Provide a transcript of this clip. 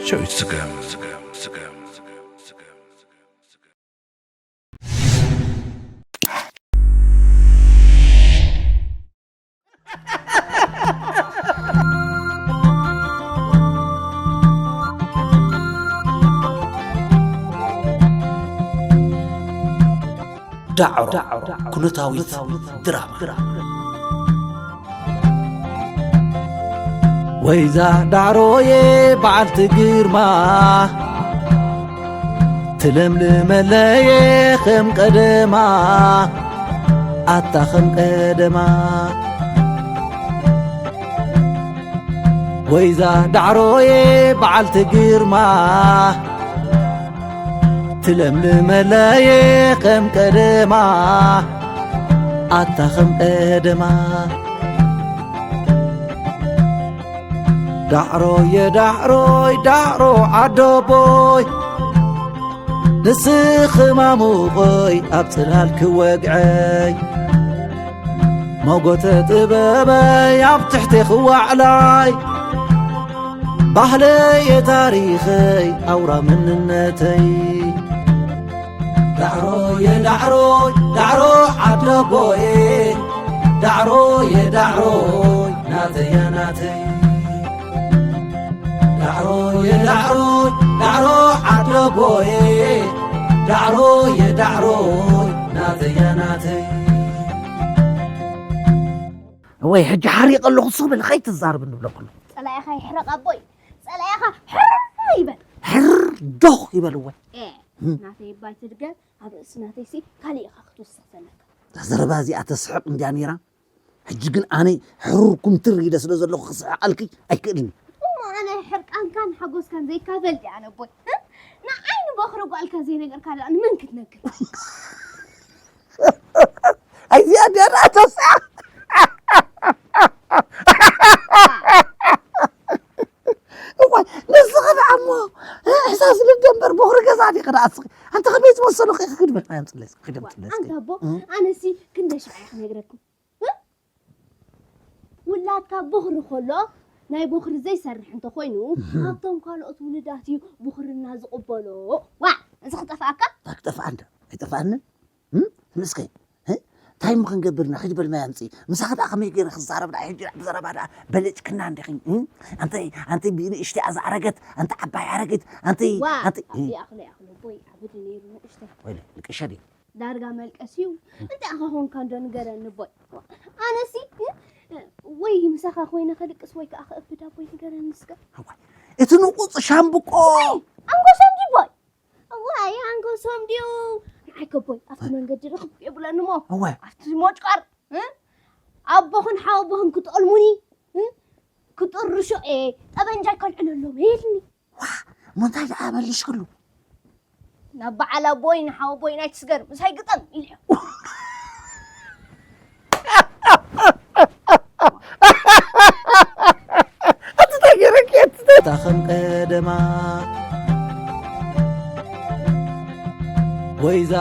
ጨው ይስገም። ዳዕሮ ኩነታዊት ድራማ። ወይዛ ዳዕሮዬ በዓልቲ ግርማ፣ ትለምልመለየ ከም ቀደማ፣ ኣታ ከም ቀደማ። ወይዛ ዳዕሮዬ በዓልቲ ግርማ፣ ትለምልመለየ ከም ቀደማ፣ ኣታ ከም ቀደማ። ዳዕሮየ ዳዕሮይ ዳዕሮ ዓደቦይ፣ ንስኺ ማሙቐይ ኣብ ጽላል ክወግዐይ፣ መጎተ ጥበበይ ኣብ ትሕቲ ክዋዕላይ፣ ባህለየ ታሪኸይ ኣውራ መንነተይ። ዳዕሮየ ዳዕሮይ ዳዕሮ ዓደቦየ፣ ዳዕሮየ ዳዕሮይ ናተያ ናተይ። ዳዕሮየ ዳዕሮይ ዳዕሮ ዓደቦየ፣ ዳዕሮየ ዳዕሮይ ናተያ ናተይ። እወይ፣ ሕጂ ሓሪቐ ኣለኹ፣ ስቕ በል፣ ከይትዛረብ እንብሎ ከሎ። ጸላኢኻ ይሕረቕ ኣቦይ፣ ጸላኢኻ ሕር ይበል። ሕር ዶኽ ይበል፣ እወይ። ኤ፣ እም። ናተይ እባ ኣይትድገም፣ ኣብ ርእሲ ናተይሲ ካልእ ኢኻ ክትውስኽ ዘለካ። እዛ ዘረባ እዚኣ ተስሕቕ እንድያ ነይራ። ሕጂ ግን ኣነ ሕሩር ኩምትር ኢለ ስለ ዘለኹ ክስሕቐልኪ ኣይክእልን። እሞ ኣነ ሕርቃንካን ሓጎስካን ዘይካፈል ድየ ኣነ ኣቦይ? እ? ንዓይ ንቦኽሪ ጓልካ ዘይነገርካ ደኣ ንመን ክትነግር? ኣይዚኣ ድያ ደኣ ተስዓ? እዋይ፣ ንስኺ ደኣ እሞ፣ እ፣ ሕሳስ ልደ እምበር ቦኽሪ ገዛ ዲኺ ደኣ እስኺ? ኣንተ ከመይ ዝመሰሉ ኺ ክድመት ኣምፅለይ፣ ክድመት ኣምፅለይ እስኪ። ኣንተ ኣቦ፣ እ? ኣነሲ ክንደይ ሽዓ እየ ክነግረኩም? እ? ውላድካ ቦኽሪ ከሎ፣ ናይ ቦኽሪ ዘይሰርሕ እንተኾይኑ፣ እህ። ካብቶም ካልኦት ውሉዳት እዩ ቦኽርና ዝቕበሎ። ዋ፣ እዚ ክጠፍኣካ? ኣይክጠፍኣን ዶ? ኣይጠፍኣንን? እም? ንስኺ፣ እ? እንታይ እሞ ክንገብር ኢና? ኪድ በል ማይ ኣምፅኢ። ምሳኺ ደኣ ከመይ ገይረ ክዛረብ ደኣ? ሕጂ ደኣ ብዘረባ ደኣ በለጭክና እንዲኺ። እም? ኣንተይ፣ ኣንተይ ብንእሽተይ እያ ዝኣረገት፣ ኣንተ ዓባይ ኣረጊት፣ ኣንተይ፣ ዋ፣ ኣንተይ፣ እ? ይኣኽሎ፣ ይኣኽሎ፣ ቦይ፣ ዓብዲ ነይሩ ንእሽተይ። ወይለ፣ ልቅሸ ድዩ? ዳርጋ መልቀስ እዩ። እንታይ ኢኻ ኾንካ እንዶ ንገረኒ ቦይ። ኣነሲ፣ እ? ወይ ምሳኻ ኮይነ ከልቅስ ወይ ከዓ ከእብዳ ቦይ ንገረኒ እስከ። እዋይ፣ እቲ ንቑፅ ሻምብቆ። ወይ፣ ኣንጎሶም ድዩ ቦይ? እዋይ፣ ኣንጎሶም ድዩ? ንዓይ ከቦይ፣ ኣብቲ መንገዲ ርኽብ የብለኒ እሞ። እዋይ። ኣብቲ ሞጭቋር፣ እ? ኣቦኽን ሓወቦኽን ክጠልሙኒ፣ እ? ክጥርሾ እየ፣ ጠበንጃይ ከልዕለሎም እየ ኢልኒ። ዋ፣ እሞ እንታይ ደኣ መሊሽክሉ? ናብ በዓል ኣቦይ፣ ንሓወቦይ ናይ ትስገር፣ ምሳይ ግጠም ኢልዮ። እቲ ተገረኪ፣ እቲ ተ- እታ ከም ቀደማ ወይዛ